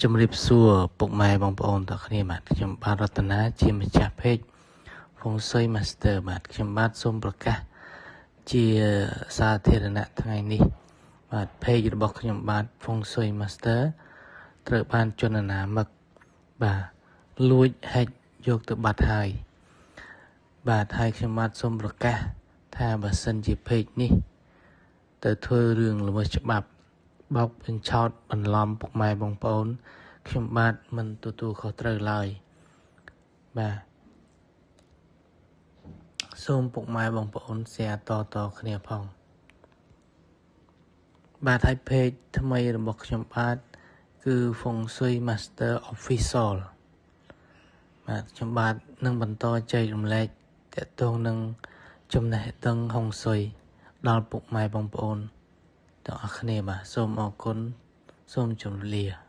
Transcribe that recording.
ជំរាបសួរពុកម៉ែបងប្អូនទាំងគ្នាបាទខ្ញុំបាទរតនាជាម្ចាស់ page ហ្វុងស៊ុយ Master បាទខ្ញុំបាទសូមប្រកាសជាសាធារណៈថ្ងៃនេះបាទ page របស់ខ្ញុំបាទហ្វុងស៊ុយ Master ត្រូវបានជនអនាមិកបាទលួច hack យកទៅបាត់ហើយបាទហើយខ្ញុំបាទសូមប្រកាសថាបើសិនជា page នេះទៅធ្វើរឿងល្មើសច្បាប់បោកបញ្ឆោតបន្លំពុកម៉ែបងប្អូនខ្ញុំបាទមិនទទួលខុសត្រូវឡើយបាទសូមពុកម៉ែបងប្អូន share តតគ្នាផងបាទហើយ page ថ្មីរបស់ខ្ញុំបាទគឺហ្វុងស៊ុយ Master Official បាទខ្ញុំបាទនឹងបន្តចែករំលែកទាក់ទងនឹងចំណេះដឹងហុងស៊ុយដល់ពុកម៉ែបងប្អូនទាំងអស់គ្នាបាទសូមអរគុណសូមជម្រាបលា។